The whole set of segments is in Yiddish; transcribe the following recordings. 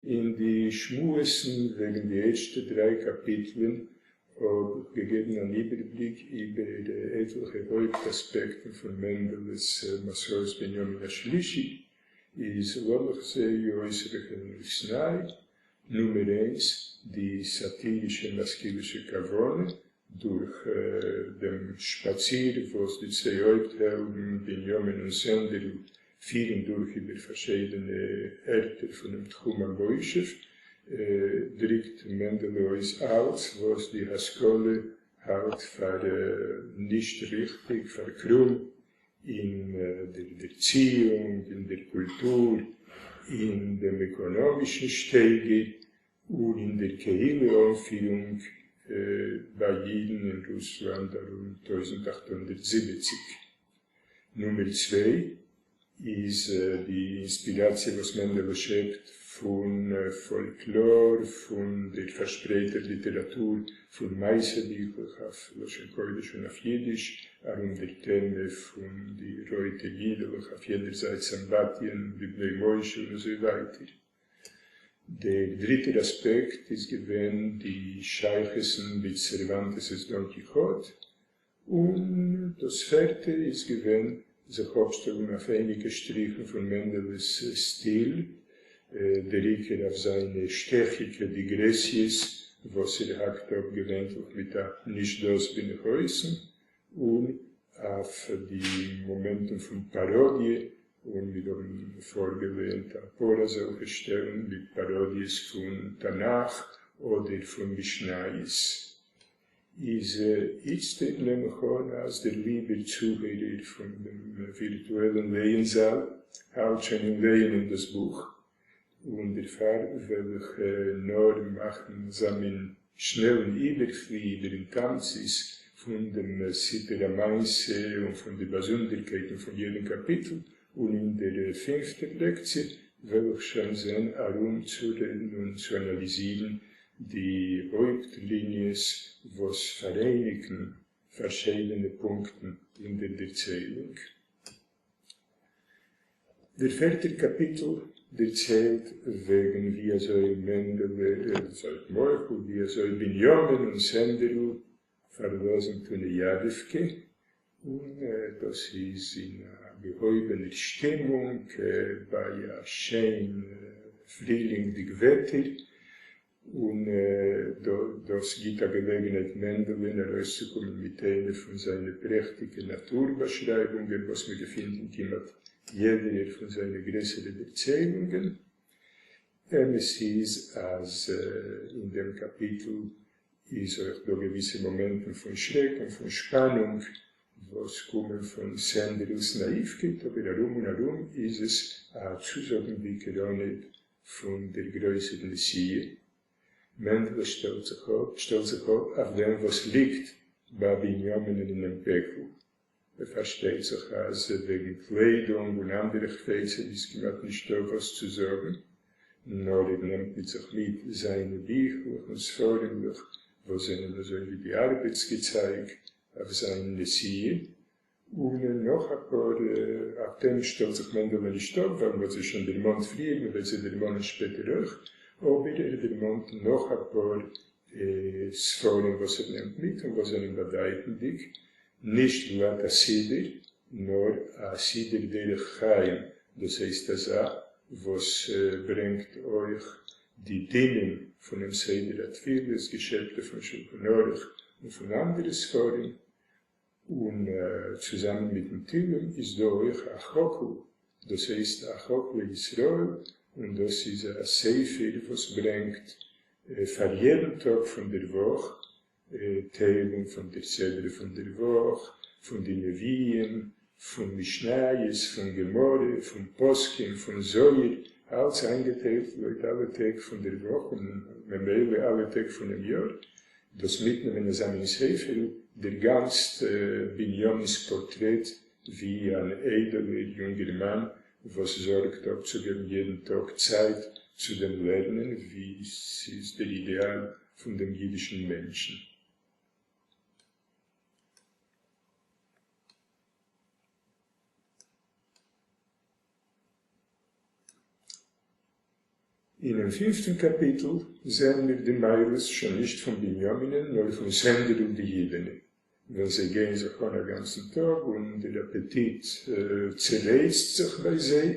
אין די שמועסן וועגן די ערשטע דריי קאפיטלען האב איך געגעבן אן איבערבליק איבער עטליכע הויפט אספעקטן פון מענדעלע'ס מסעות בנימין השלישי, איז לאמיך זיי אויסרעכענען אויפסניי. נומער איינס, די סאטירישע משכילישע כוונה דורך דעם שפאציר וואס די צוויי הויפט העלדן בנימין און סענדערל פירן דורך איבער פארשיידענע ערטער פונעם תחום המושב, דריקט מענדעלע אויס אלץ וואס די השכלה האלט פאר נישט ריכטיג, פאר קרום אין דער דערציאונג, אין דער קולטור, אין דעם עקאנאמישן שטייגער און אין דער קהילה אנפירונג ביי אידן אין רוסלאנד ארום 1870. נומער צוויי איז די אינספיראציע וואס מענדעלע שעפט פון פאלקלאר, פון דער פארשפרייטער ליטעראטור, פון מעשה ביכלעך אויף לשון קודש און אויף אידיש, ארום דער טעמע פון די רויטע אידעלעך אויף יענער זייט סמבטיון, די בני משה און אזוי ווייטער. דער דריטער אספעקט איז געווען די שייכות'ן מיט סערוואנטעס'ס דאן קיכאט, און דאס פערטע איז געווען זיך אפשטעלן אויף אייניגע שטריכן פון מענדעלע'ס סטיל, דער עיקר אויף זיינע שטעכיגע דיגרעסיעס וואס ער האקט אפ געווענטליך מיט א נישט דאס בין איך אויסן, און אויף די מאמענטן פון פאראדיע, און מיר האבן פארגעלערנט אפאר אזעלכע שטעלן מיט פאראדיעס פון תנך אדער פון משניות. איז איצטער נעם איך אן אז דער ליבער צוהערער פון דעם ווירטועלן לייענזאל האלט שוין אין לייענען דאס בוך, און דערפאר וועל איך נאר מאכן אזא מין שנעלן איבערפלי איבערן תמצית פון דעם סיפור המעשה און פון די באזונדערקייטן פון יעדן קאפיטל, און אין דער פינפטער לעקציע וועל איך שוין זען ארומצורעדן און צו אנאליזירן די הויפט ליניעס וואס פאראייניגן פארשיידענע פונקטן אין דער דערציילונג. דער פערטער קאפיטל דערציילט וועגן ווי אזוי מענדעלע, זייט מוחל, ווי אזוי בנימין און סענדערל פארלאזן טונעיאדעווקע, און דאס איז אין א געהויבענער שטימונג ביי א שיין פרילינגדיג וועטער, און דאס גיט א געלעגנהייט מענדעלען ארויסצוקומען מיט איינע פון זיינע פרעכטיגע נאטור באשרייבונגען וואס מען געפינט אין כמעט יעדערער פון זיינע גרעסערע דערציילונגען. אמת איז אז אין דעם קאפיטל איז אויך דא געוויסע מאמענטן פון שרעק און פון שפאנונג וואס קומען פון סענדערל'ס נאיווקייט, אבער ארום און ארום איז עס א צוזאגנדיקער אנהייב פון דער גרויסער נסיעה. מענדעלע שטעלט זיך אפ, שטעלט זיך אפ אויף דעם וואס ליגט ביי בנימינ'ן אינעם פעקל. פארשטייט זיך אז וועגן קליידונג און אנדערע חפצים איז כמעט נישטא וואס צו זאגן, נאר ער נעמט מיט זיך מיט זיינע ביכלעך און ספרימ'לעך וואס זענען אזוי ווי די ארבעטס געצייג אויף זיין נסיעה, און נאך אפאר, אויף דעם שטעלט זיך מענדעלע נישט אפ ווייל מ'האט זיי שוין דערמאנט פריער, מ'וועט זיי דערמאנען שפעטער אויך, אבער ער דערמאנט נאך אפאר ספרים וואס ער נעמט מיט און וואס זענען באדייטנדיג, נישט גלאט א סידור, נאר א סידור דרך חיים, דאס הייסט אזא וואס ברענגט אויך די דינים פונעם סדר התפילות, געשעפטע פון שולחן ערוך און פון אנדערע ספרים, און צוזאמען מיטן תהלים איז דא אויך א חקל, דאס הייסט א חק לישראל, און דאס איז א ספר וואס ברענגט פאר יעדן טאג פון דער וואך תהלים פון דער סדרה פון דער וואך, פון די נביאים, פון משניות, פון גמרא, פון פוסקים, פון זוהר, אלץ איינגעטיילט לויט אלע טעג פון דער וואך און ממילא אלע טעג פונעם יאר. דאס מיטנעמען אזא מין ספר דערגאנצט בנימינ'ס פארטרעט ווי אן איידעלער יונגערמאן וואס זארגט אפצוגעבן יעדן טאג צייט צו דעם לערנען ווי ס'איז דער אידעאל פון דעם אידישן מענטשן. אינעם פינפטן קאפיטל זעען מיר די מעלות שוין נישט פון בנימינען נאר פון סענדערל די אידענע, ווען זיי גייען זיך אן א גאנצן טאג און דער אפעטיט צערייצט זיך ביי זיי,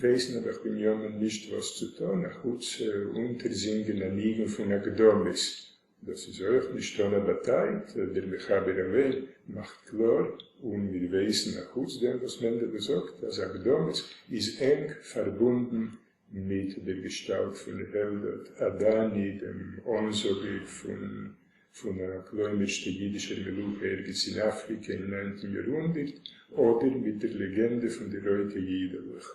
ווייסט נעבעך בנימין נישט וואס צו טון אחוץ אונטערזינגען א ניגון פון אקדמות. דאס איז אויך נישט אן א באטייט, דער מחבר אליין מאכט קלאר, און מיר ווייסן אחוץ דעם וואס מענדעלע זאגט אז אקדמות איז ענג פארבונדן מיט דער געשטאלט פון אלדד עדני, דעם אנזאגער פון א כלומר'שטע אידישער מלוכה ערגעץ אין אפריקע אין ניינטן יארהונדערט, אדער מיט דער לעגענדע פון די רויטע אידעלעך.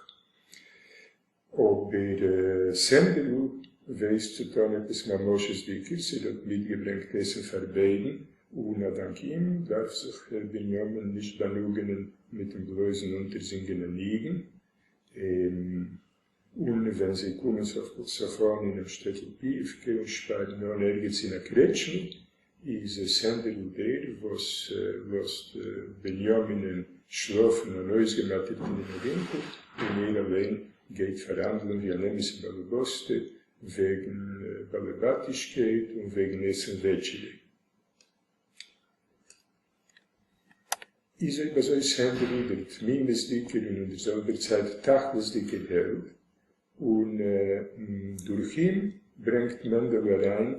אבער סענדערל ווייסט צו טון עפעס ממשות'דיגערס, ער האט מיטגעברענגט עסן פאר ביידן, און אדאנק אים דארף זיך בנימין נישט באנוגענען מיטן בלויזן אונטערזינגען א ניגון. און ווען זיי קומען סוף כל סוף אן אינעם שטעטל פיעווקע און שפארן אן ערגעץ אין א קרעטשמע, איז סענדערל דער וואס לאזט בנימינ'ען שלאפן אן אויסגעמאטערטן אין א ווינקל, און ער אליין גייט פארהאנדלען ווי אן אמת'ע באלעבאסטע וועגן באלעבאטישקייט און וועגן עסן וועטשערע. איז אויב אזוי סענדערל דער תמימות'דיגער און אין דער זעלבער צייט תכלית'דיגער העלד, און דורך אים ברענגט מענדעלע אריין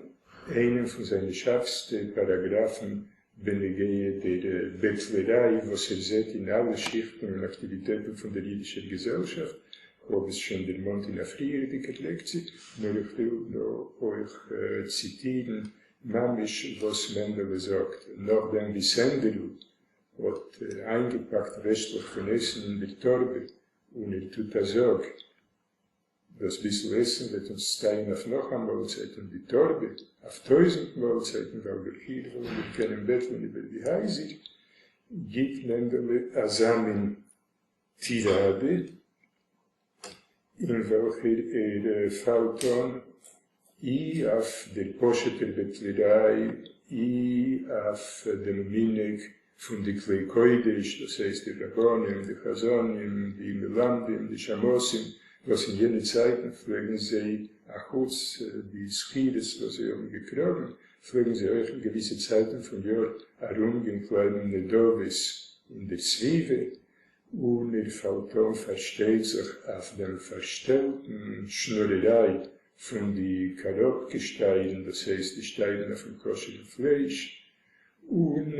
איינעם פון זיינע שארפסטע פאראגראפן בנוגע דער בעטלעריי וואס ער זעט אין אלע שיכטן און אקטיוויטעטן פון דער אידישער געזעלשאפט, כ'האב עס שוין דערמאנט אין א פריערדיגער לעקציע, נאר איך וויל דא אויך ציטירן ממש וואס מענדעלע זאגט נאכדעם ווי סענדערל האט איינגעפאקט רעשטלעך פון עסן אין דער טארבע און ער טוט א זאג, דאס ביסל עסן וועט אונז סטייען אויף נאך א מאלצייט און די טארבע אויף טויזנט מאלצייטן ווייל דורך איר וועלן מיר קענען בעטלען איבער די הייזער, גיט מענדעלע אזא מין טיראדע אין וועלכער ער פאלט אן אי אויף דער פשוט'ער בעטלעריי אי אויף דעם מנהג פון די כלי קודש, דאס הייסט די רבנים, די חזנים, די מלמדים, די שמשים, וואס אין יענע צייטן פלעגן זיי, אחוץ די שכירות וואס זיי האבן געקראגן, פלעגן זיי אויך אין געוויסע צייטן פון יאר ארומגיין קלייבן נדבות אין דער סביבה, און ער פאלט אן פארשטייט זיך אויף דעם פארשטעלטן שנארעריי פון די קאראבקע שטייערן, דאס הייסט די שטייערן אויפן כשר'ן פלייש, און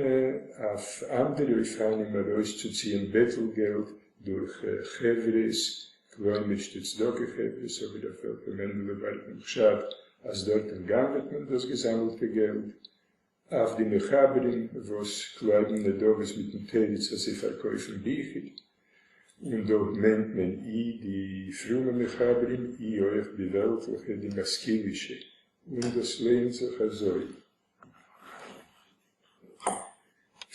אויף אנדערע אופנים ארויסצוציען בעטל געלט דורך חברות, כלומר'שטע צדקה חברות, אבער אויף וועלכע מענדעלע ווארט דעם חשד אז דארטן גנב'עט מען דאס געזאמלטע געלט. אויף די מחברים וואס קלייבן נדבות מיטן תירוץ אז זיי פארקויפן ביכער, און דא מיינט מען אי די פרומע מחברים אי אויך די וועלטליכע די משכילישע, און דאס לייענט זיך אזוי.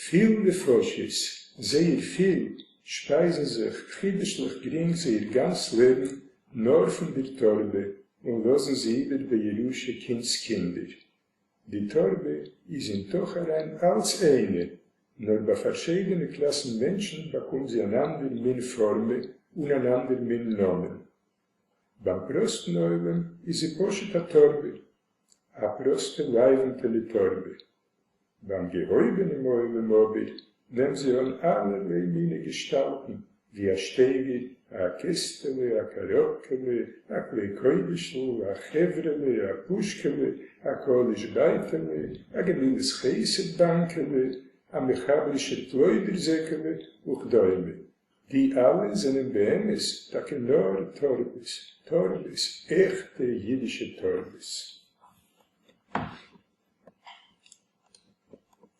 פיל נפשות, זייער פיל, שפייזן זיך חידוש'ליך גרינג זייער גאנץ לעבן נאר פון דער טארבע און לאזן זי איבער בירושה קינד'ס קינדער. די טאָרבע איז אין תוך אַרײַן אַלץ איינע, נאָר בײַ פֿאַרשיידענע קלאַסן מענטשן באַקומט זי אַן אַנדער מין פֿאָרמע און אַן אַנדער מין נאָמען. בײַם פּראָסטן עולם איז זי פּשוט אַ טאָרבע, אַ פּראָסטע לײַוונטענע טאָרבע. ביים געהויבענעם עולם אבער נעמט זי אן אלערליי מיני געשטאלטן, ווי א שטייגער, א קעסטעלע, א קאראבקעלע, א כלי קודש'ל, א חברה'לע, א פושקעלע, א קהל'יש בייטעלע, א גמילות חסד באנקעלע, א מחברישער פלוידער זעקעלע, וכדומה. די אלע זענען באמת טאקע נאר טארבעס, טארבעס, עכטע אידישע טארבעס.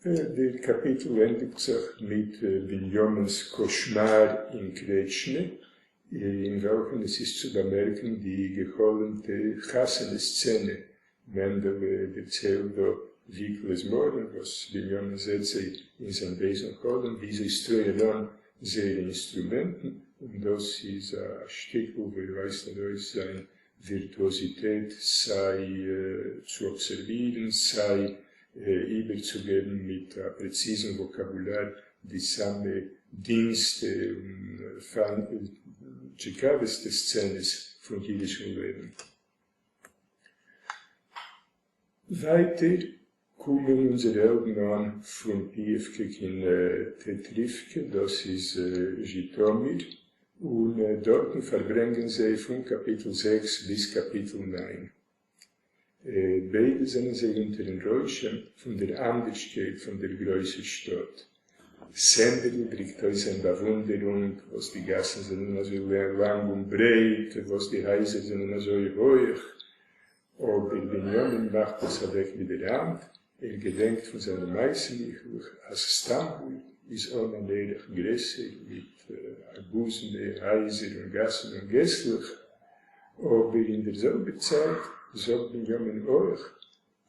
דער קאפיטל ענדיגט זיך מיט בנימינ'ס קאשמאר אין קרעטשמע, אין וועלכן עס איז צו באמערקן די גע'חלומ'טע חתונה סצענע. מענדעלע דערציילט דא ווי קלעזמארן וואס בנימין זעט זיי אין זיין בייזן חלום, ווי זיי סטרויען אן זייערע אינסטרומענטן, און דאס איז א שטיקל וואו ער ווייזט ארויס זיין ווירטואזיטעט סיי צו אבסערווירן סיי איבערצוגעבן מיט א פרעציזן וואקאבולאר די סאמע דינסטע און טשיקאוועסטע סצענעס פון אידישן לעבן. ווייטער קומען אונזערע העלדן אן פון פיעווקע קיין טעטריווקע, דאס איז זשיטאמיר, און דארטן פארברענגען זיי פון קאפיטל זעקס ביז קאפיטל ניין. ביידע זענען זיי אונטערן רושם פון דער אנדערשקייט פון דער גרויסער שטאט. סענדערל דריקט אויס זיין באוואונדערונג וואס די גאסן זענען אזוי לאנג און ברייט, וואס די הייזער זענען אזוי הויך, אבער בנימין מאכט עס אוועק מיט דער האנט, ער געדענקט פון זיינע מעשה ביכלעך אז סטאמבול איז אן אן ערך גרעסער מיט א גוזמא הייזער און גאסן און געסלעך, אבער אין דער זעלבער צייט זאגט בנימין אויך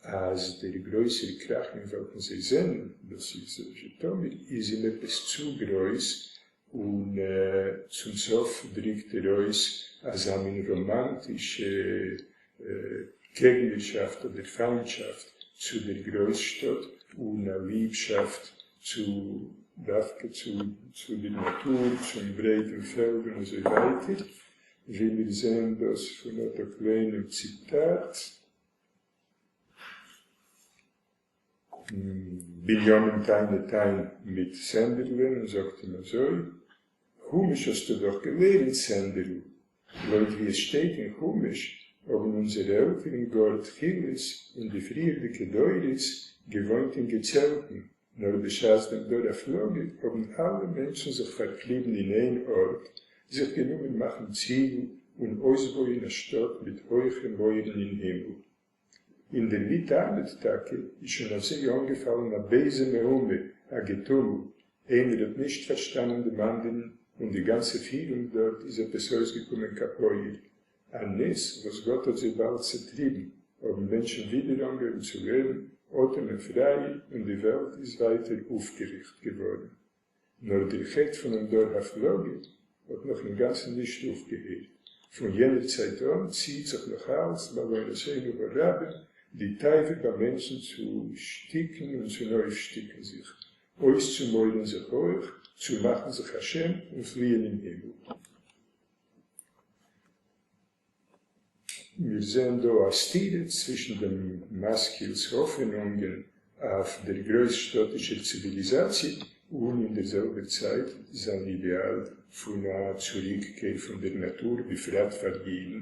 אז דער גרויסער קראך אין וועלכן זיי זענען, דאס איז זשיטאמיר, איז אים עפעס צו גרויס, און צום סוף דריקט ער אויס אזא מין ראמאנטישע קעגנערשאפט אדער פיינטשאפט צו דער גרויסשטאט און א ליבשאפט צו דווקא צו דער נאטור, צום ברייטן פעלד און אזוי ווייטער, ווי מיר זעען דאס פון אט א קליינעם ציטאט. בנימין טענה'ט איין מיט סענדערלען און זאגט אים אזוי, חומש האסטו דאך געלערנט סענדערל, לויט ווי עס שטייט אין חומש האבן אונזערע עלטערן גאר תחילת אין די פריערדיגע דורות געוואוינט אין געצעלטן, נאר בשעת דעם דור הפלגה האבן אלע מענטשן זיך פארקליבן אין איין ארט, זיך גענומען מאכן ציגל און אויסבויען א שטאט מיט הויכע מויערן אין הימל. אין דער מיט-ארבעט טאקע איז שוין אויף זיי אנגעפאלן א בייזע מהומה, א געטומל, איינער האט נישט פארשטאנען דעם אנדערן און די גאנצע פירונג דארט איז עפעס אויסגעקומען קאפויער. א נס וואס גאט האט זיי באלד צעטריבן, האבן מענטשן ווידער אנגעהויבן צו לעבן, אטעמען פריי און די וועלט איז ווייטער אויפגעריכט געווארן. נאר דער חטא פונעם דור הפלגה האט נאך אינגאנצן נישט אויפגעהערט, פון יענער צייט אן ציעט זיך נאך אלץ בעוונותינו הרבים די תאווה ביי מענטשן צו שטיקן און צונויפשטיקן זיך, אויסצומוירן זיך הויך, צו מאכן זיך א שם און פליען אין הימל. מיר זעען דא א סתירה צווישן דעם משכיל'ס האפענונגען אויף דער גרויסשטאטישער ציוויליזאציע און אין דער זעלבער צייט זיין אידעאל פון א צוריקקער פון דער נאטור בפרט פאר אידן.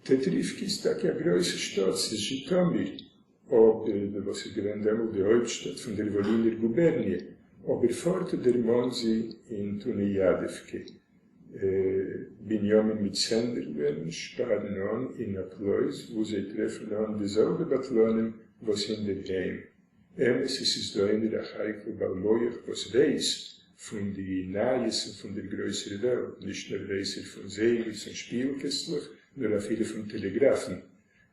טעטריווקע איז טאקע א גרויסע שטאט, ס'איז זשיטאמיר, אבער וואס איז געווען דעמאלט די הויפטשטאט פון דער וואלינער גובערניע, אבער פארט דערמאנט זי אין טונעיאדעווקע. בנימין מיט סענדערלען שפארן אן אין א קלויז וואו זיי טרעפן אן די זעלבע בטלנים וואס אינדערהיים. אמת עס איז דא איינער א חייקל בעל מח וואס ווייס פון די נייעסן פון דער גרויסער וועלט, נישט נאר ווייס ער פון זייגערס און שפיל-קעסטלעך, נאר אפילו פון טעלעגראפן,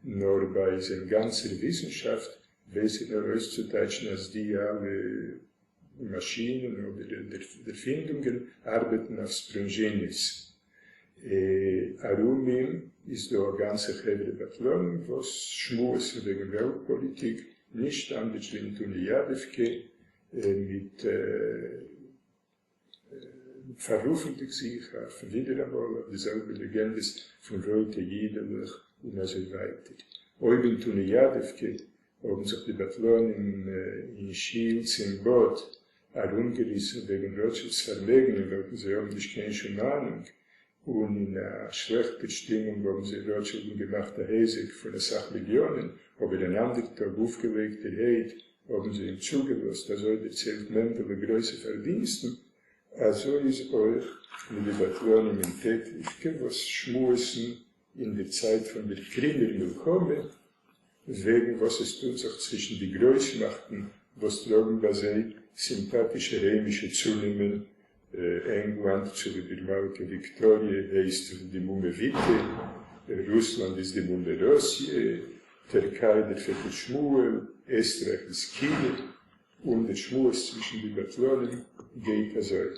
נאר ביי זיין גאנצער וויסנשאפט ווייס ער נאר אויסצוטייטשן אז די אלע מאשינען אדער ערפינדונגען ארבעטן אויף ספרונזשינעס. ארום אים איז דא א גאנצע חברה בטלנים וואס שמועסן וועגן וועלט פאליטיק, נישט אנדערש ווי אין טונעיאדעווקע, מיט פאררופנדיג זיך אויף ווידעראמאל אויף די זעלבע לעגענדעס פון רויטע אידעלעך און אזוי ווייטער. אויב אין טונעיאדעווקע האבן זיך די בטלנים אין שיל צום באד ארומגעריסן וועגן רוטשילד'ס פארמעגן אין וועלכן זיי האבן נישט קיין שום אהנונג, און אין א שלעכטער שטימונג האבן זיי רוטשילד'ן געמאכט א היזק פון אסאך מיליאנען, אבער אן אנדער טאג אויפגעלייגטערהייט האבן זיי אים צוגעלאזט, אזוי דערציילט מענדעלע גרויסע פארדינסטן, אזוי איז אויך מיט די בטלנים אין טעטריווקע וואס שמועסן אין די צייט פון דער קרימער מלחמה וועגן וואס עס טוט זיך צווישן די גרויסמאכטן וואס טראגן ביי זיי סימפאטישע היימישע צונעמען, ענגלאנד צוליב איר מלכה וויקטאריע הייסט די מומע וויטע, רוסלאנד איז די מומע ראסיע, טערקיי דער פעטער שמואל, עסטרייך איז קיע, און דער שמועס צווישן די בטלנים גייט אזוי.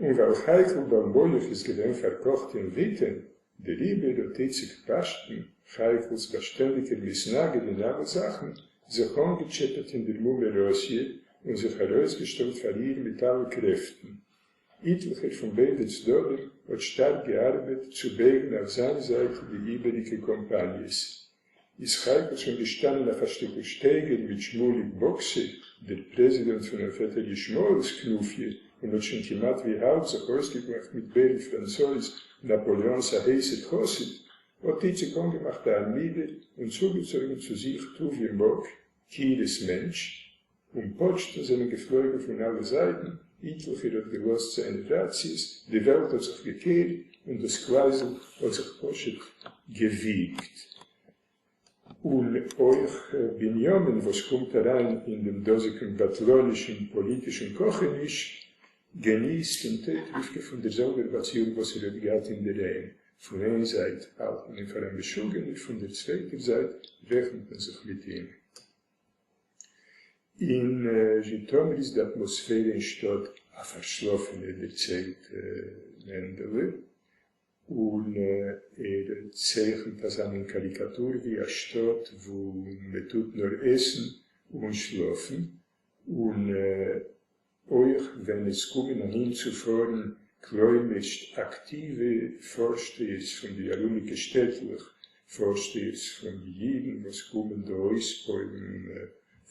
און ווייל חייקל בעל מח איז געווען פארקאכט אין וויטען, דעריבער האט איציק פשטן, חייקל'ס באשטענדיגער מתנגד אין אלע זאכן, זיך אנגעטשעפעט אין דער מומע ראסיע און זיך ארויסגעשטעלט פאר איר מיט אלע קרעפטן. איטליכער פון ביידע צדדים האט שטארק געארבעט צו בייגן אויף זיין זייט די איבעריגע קאמפאניעס. איז חייקל שוין געשטאנען אויף א שטיקל שטייגער מיט שמוליק באקסער, דער פרעזידענט פונעם פעטער ישמעאל'ס כנופיא, און האט שוין כמעט ווי האלב זיך אויסגעגלייכט מיט בערל פראנצויז, נאפאלעאנ'ס א הייסער חסיד, האט איציק אנגעמאכט א עמידה און צוגעצויגן צו זיך טוביה מאק, קירע'ס מענטש, און פאטשטן זענען געפלויגן פון אלע זייטן, איטליכער האט געלאזט זיינע ראציעס, די וועלט האט זיך געקערט און דאס קלייזל האט זיך פשוט געוויגט. און אויך בנימין וואס קומט אריין אין דעם דאזיגן בטלנישן פאליטישן קאכעניש, געניסט אין טעטריווקע פון דער זעלבער באציאונג וואס ער האט געהאט אינדערהיים, פון איין זייט האלט מען אים פאר א משוגענער, פון דער צווייטער זייט רעכנט מען זיך מיט אים. אין זשיטאמיר איז די אטמאספערע אין שטאט א פארשלאפענע, דערציילט מענדעלע, און ער צייכנט אזא מין קאריקאטור ווי א שטאט וואו מען טוט נאר עסן און שלאפן, און אויך ווען עס קומען אהין צו פארן כלומר'שט אקטיווע פארשטייערס פון די ארומיגע שטעטלעך, פארשטייערס פון די אידן וואס קומען דא אויספועל'ן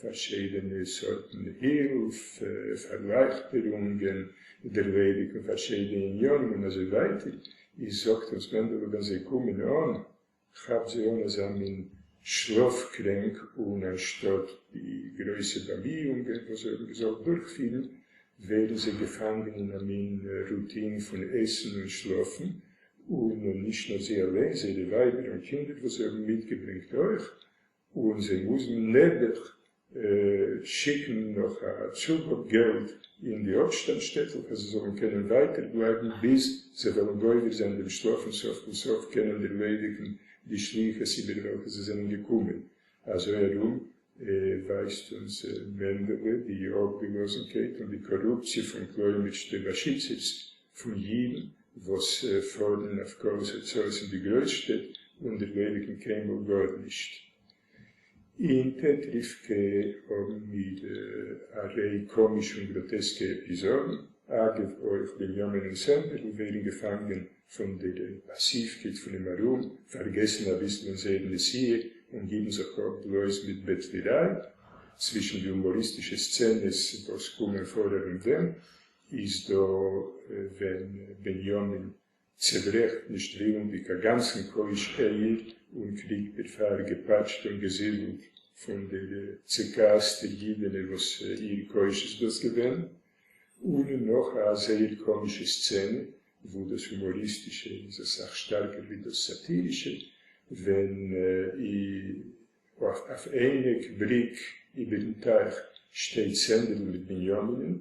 פארשידענע סארטן הילף, פארלייכטערונגען, דערלעדיגן פארשידענע עניינים און אזוי ווייטער, איז זאגט אונז מענדעלע ווען זיי קומען אן, כאפט זיי אן אזא מין שלאף קרענק און אנשטאט די גרויסע באמיאונגען וואס זיי האבן געזאלט דורכפירן ווערן זיי געפאנגען אין א מין רוטין פון עסן און שלאפן, און נישט נאר זיי אליין, זייערע ווייבער און קינדער וואס זיי האבן מיטגעברענגט אויך, און זיי מוזן נעבעך שיקן נאך א צוגאב געלט אין די אפשטאנד שטעטלעך אז זיי זאלן קענען ווייטער בלייבן ביז זיי וועלן גובר זיין דעם שלאף און סוף כל סוף קענען דערלעדיגן די שליחות איבער וועלכע זיי זענען געקומען. אזוי ארום ווייזט אונז מענדעלע די אפגעלאזנקייט און די קארופציע פון כלומר'שטע באשיצערס פון אידן וואס פארן אויף קהל'ס הוצאות אין די גרויסשטעט און דערלעדיגן קיינמאל גארנישט. אין טעטריווקע האבן מיר א ריי קאמישע און גראטעסקע עפיזאדן, אגב אויך בנימין און סענדערל ווערן געפאנגען פון דער פאסיווקייט פונעם ארום, פארגעסן אביסל אין זייער נסיעה און גיבן זיך אפ בלויז מיט בעטלעריי. צווישן די הומאריסטישע סצענעס וואס קומען פאר ארום דעם איז דא ווען בנימין צעברעכט נישט ווילנדיג א גאנצן קויש אייער און קריגט דערפאר געפאטשט און געזידלט פון דער צעכעסטער אידענע וואס איר קויש איז דאס געווען, און נאך א זייער קאמישע סצענע וואו דאס הומאריסטישע איז אסאך שטארקער ווי דאס סאטירישע, ווען אויף איין עק בריק איבערן טייך שטייט סענדערל מיט בנימינ'ן,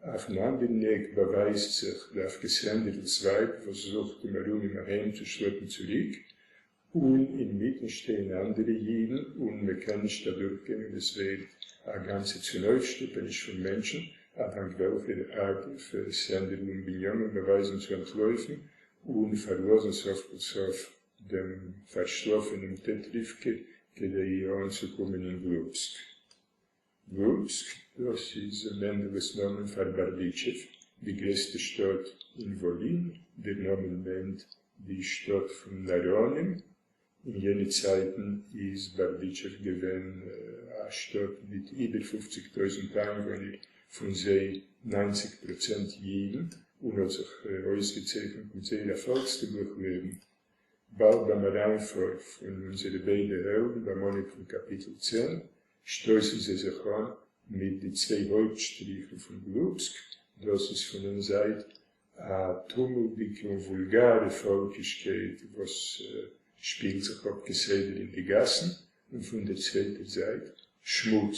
אויפן אנדערן עק באווייזט זיך דווקא סענדערל'ס ווייב וואס זוכט אים ארום אים אהיימצושלעפן צוריק, און אינמיטן שטייען אנדערע אידן און מען קען נישט אדורכגיין און עס ווערט א גאנצע צונויפשטופעניש פון מענטשן, אדאנק וועלכער אגב סענדערל און בנימין באווייזן צו אנטלויפן און פארלאזן סוף כל סוף דעם פארשלאפענעם טעטריווקע כדי אנצוקומען אין גלופסק. גלופסק, דאס איז מענדעלע'ס נאמען פאר בארדיטשעוו, די גרעסטע שטאט אין וואלין, דער נאמען מיינט די שטאט פון נאראנים, אין יענע צייטן איז בארדיטשעוו געווען א שטאט מיט איבער 50 טויזנט איינוואוינער, פון זיי 90% אידן, און האט זיך אויסגעצייכנט מיט זייער א פאלקסטימליך לעבן. באלד ביים אריינפאר פון אונזערע ביידע העלדן ביים אנהייב פון קאפיטל 10, שטויסן זיי זיך אן מיט די צוויי הויפט שטריכן פון גלופסק, דאס איז פון איין זייט א טומלדיגע און וואולגארע פאלקישקייט וואס שפילט זיך אפ כסדר אין די גאסן, און פון דער צווייטער זייט שמוץ.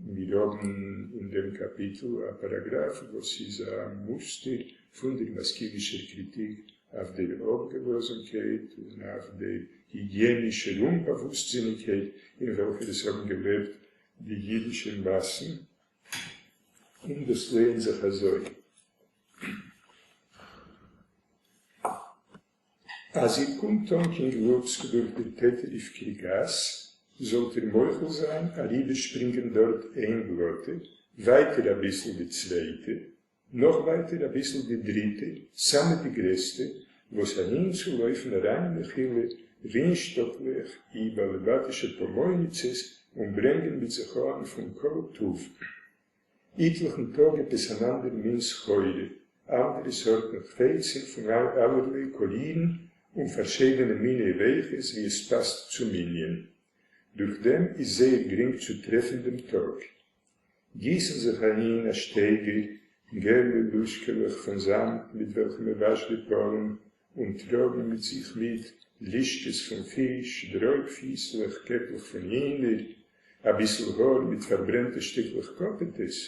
מיר האבן אין דעם קאפיטל א פאראגראף וואס איז א מוסטער פון דער משכילישער קריטיק אויף דער אפגעלאזנקייט און אויף דער היגיענישער אומבאוואוסטזיניגקייט אין וועלכער עס האבן געלעבט די אידישע מאסן, און דאס לייענט זיך אזוי. אז איר קומט אן קיין גלופסק דורך די טעטעריווקער גאס, זאלט איר מוחל זיין אריבערשפרינגען דארט איין בלאטע, ווייטער אביסל די צווייטע. נאך ווייטער אביסל די דריטע, סאמע די גרעסטע, וואס אהינצו לויפן אריין מחילה רינשטאקלעך אי באלעבאטישע פאמויניצעס און ברענגען מיט זיך אן פון כל טוב. איטליכן טאג עפעס אן אנדער מין סחורה, אנדערע סארטן חפצים פון אלערליי קאלירן און פארשיידענע מיני ריחות ווי עס פאסט צום ענין. דורך דעם איז זייער גרינג צו טרעפן דעם טאג. גיסן זיך אהין, א שטייגער, געלע לושקעלעך פון זאמד מיט וועלכע מען וואשט די פאלן, און טראגן מיט זיך מיט לישקעס פון פיש, דרויב-פיסלעך, קעפלעך פון הינער, אביסל האר מיט פארברענטע שטיקלעך קאפעטעס.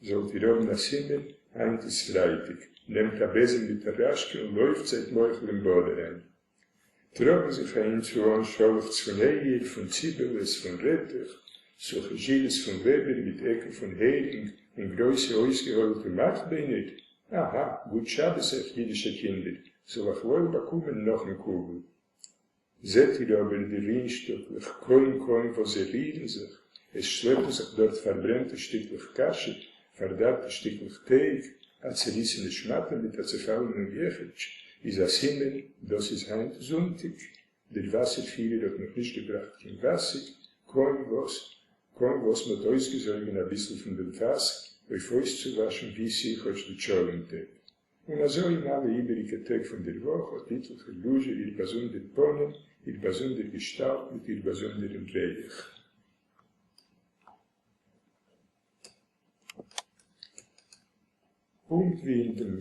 זאלט איר האבן א סימן, היינט איז פרייטאג, נעמט א בעזעם מיט א דראשקע און לויפט זייט מוחל אין באד אריין. טראָגן זיך אַהין צו אָן שאָלעכץ פֿון אייער, פֿון ציבעלעס, פֿון רעטעך, סוכע זשירעס פֿון לעבער מיט עקן פֿון הערינג און גרויסע אויסגעהוילטע מאַרכביינער. אַהאַ, גוט שבת אייך, ייִדישע קינדער, זאָל אייך וואויל באַקומען נאָכן קוגל. זעט איר אָבער די רינשטאָקלעך, קוים-קוים וואָס זיי רירן זיך, עס שלעפּן זיך דאָרט פֿאַרברענטע שטיקלעך קאַשע, פארדארטע שטיקלעך טייג, א צעריסענע שמאטע מיט א צעפאלענעם יעכעטש, איז א סימן דאס איז היינט זונטאג, דער וואסער פירער האט נאך נישט געבראכט קיין וואסער, קוים וואס קוים וואס מ'האט אויסגעזויגען אביסל פון דעם פאס אויף אויסצואוואשן ווי ס'איז כאטש די טשולענט טעפ. און אזוי אין אלע איבעריגע טעג פון דער וואך האט איטליכע לוזשע איר באזונדער פנים, איר באזונדער געשטאלט מיט איר באזונדערן ריח. פונקט ווי אין דעם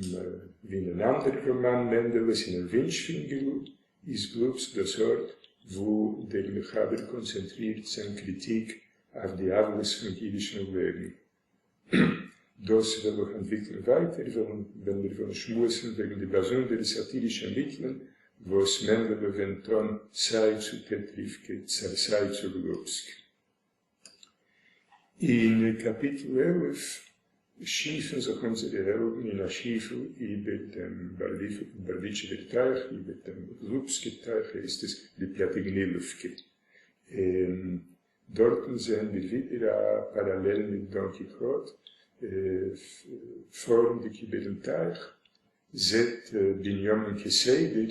ווי אין אן אנדער ראמאן מענדעלעס אינעם ווינטשפינגערל איז גלופסק דאס ארט וואו דער מחבר קאנצענטרירט זיין קריטיק אויף די עוולות פון אידישן לעבן. דאס וועל איך אנטוויקלען ווייטער ווען מיר וועלן שמועסן וועגן די באזונדערע סאטירישע מיטלען וואס מענדעלע ווענדט אן סיי צו טעטריווקע סיי צו גלופסק. אין קאפיטל 11 שיפן זיך אונזערע העלדן אין א שיפל איבער דעם בארדיטשעווער טייך, איבער דעם גלופסקער טייך הייסט עס, די פּיאטיגנילעווקע. דארטן זעען מיר ווידער א פאראלעל מיט דאן קיכאט, פארנדיג איבערן טייך זעט בנימין כסדר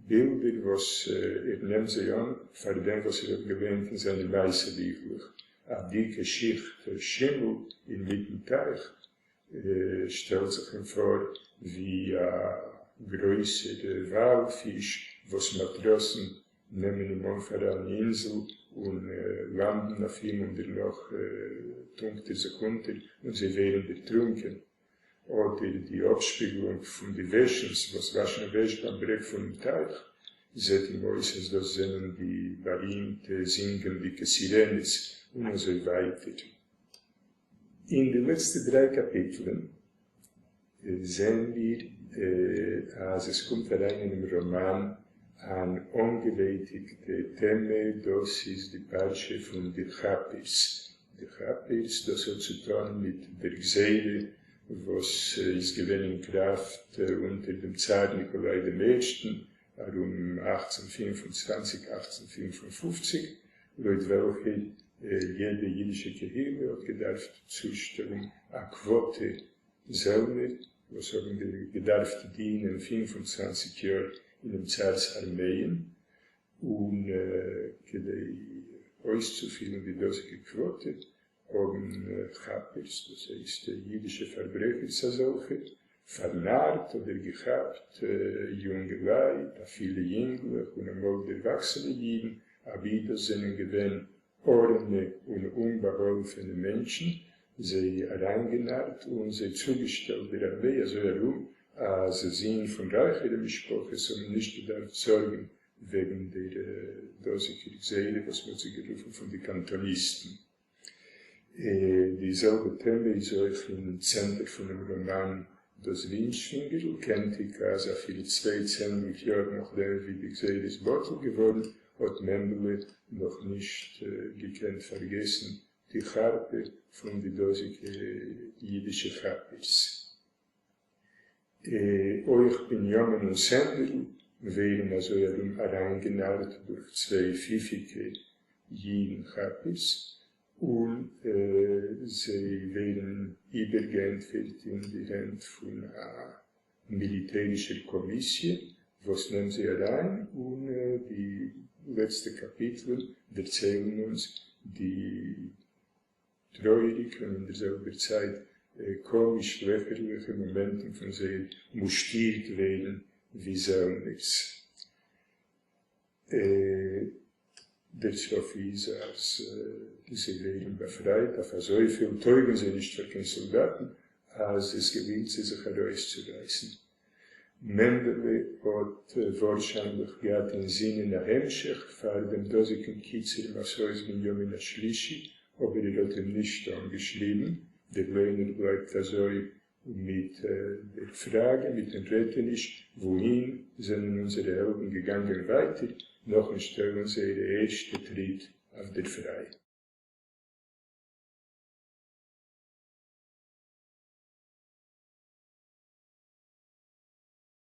בילדער וואס ער נעמט זיי אן פאר דעם וואס ער האט געלערנט אין זיינע מעשה ביכלעך, א דיקע שיכט שימל אינמיטן טייך שטעלט זיך אים פאר ווי א גרויסער וואלפיש וואס מאטראסן נעמען אים אן פאר אן אינזל און לאנדן אויף אים און דערנאך טונקט ער זיך אונטער און זיי ווערן דערטרונקען. אדער די אפשפיגלונג פון די וועשנס וואס וואשן וועש ביים ברעג פונעם טייך, זעט אים אויס אז דאס זענען די בארימטע זינגענדיגע סירענעס, און אזוי ווייטער. אין די לעצטע דריי קאפיטלען זעען מיר אז עס קומט אריין אינעם ראמאן אן אנגעווייטיגטע טעמע, דאס איז די פרשה פון די כאפערס, די כאפערס, דאס האט צו טאן מיט דער גזירה וואס איז געווען אין קראפט אונטער דעם צאר ניקאליי דעם ערשטן ארום 1825, 1855, לויט וועלכע יעדע אידישע קהילה האט געדארפט צושטעלן א קוואטע זעלנער וואס האבן געדארפט דינען 25 יאר אינעם צאר'ס ארמייען, און כדי אויסצופילן די דאזיגע קוואטע האבן כאפערס, דאס הייסט אידישע פארברעכערס אזעלכע, פארנארט אדער געכאפט יונגעלייט, אפילו יונגלעך און אמאל דערוואקסענע אידן, אבי דאס זענען געווען ארעמע און אומבאהאלפענע מענטשן, זיי אריינגענארט און זיי צוגעשטעלט דער ארמיי אזוי ארום אז זין פון רייכערע משפחות האבן נישט געדארפט זארגן וועגן דער דאזיגער גזירה וואס מ'האט זי גערופן פון די קאנטאניסטן. די זעלבע טעמע איז אויך אין צענטער פונעם ראמאן דאס ווינטשפינגערל, קענטיג אז אפילו צוויי צענדליג יאר נאכדעם ווי די גזירה איז בטל געווארן האט מענדעלע נאך נישט געקענט פארגעסן די חרפה פון די דאזיגע אידישע כאפערס. אויך בנימין און סענדערל ווערן אזוי ארום אריינגענארט דורך צוויי פיפיגע אידן כאפערס. און זיי ווערן איבערגעענטפערט אין די הענט פון א מיליטערישער קאמיסיע וואס נעמט זיי אריין, און די לעצטע קאפיטלען דערציילן אונז די טרויעריגע און אין דער זעלבער צייט קאמיש-לעכערליכע מאמענטן פון זייער מושטירט ווערן ווי זעלנערס. דער סוף איז אז זיי ווערן באפרייט, אויף אזויפיל טויגן זיי נישט פאר קיין סאלדאטן אז עס געלינגט זיי זיך ארויסצורייסן. מענדעלע האט ווארשיינליך געהאט אין זינען א המשך פאר דעם דאזיגן קיצור מסעות בנימין השלישי, אבער ער האט אים נישט אנגעשריבן. דער ליינער בלייבט אזוי מיט דער פראגע, מיטן רעטעניש, וואוהין זענען אונזערע העלדן געגאנגען ווייטער נאכן שטעלן זייערע ערשטע טריט אויף דער פריי?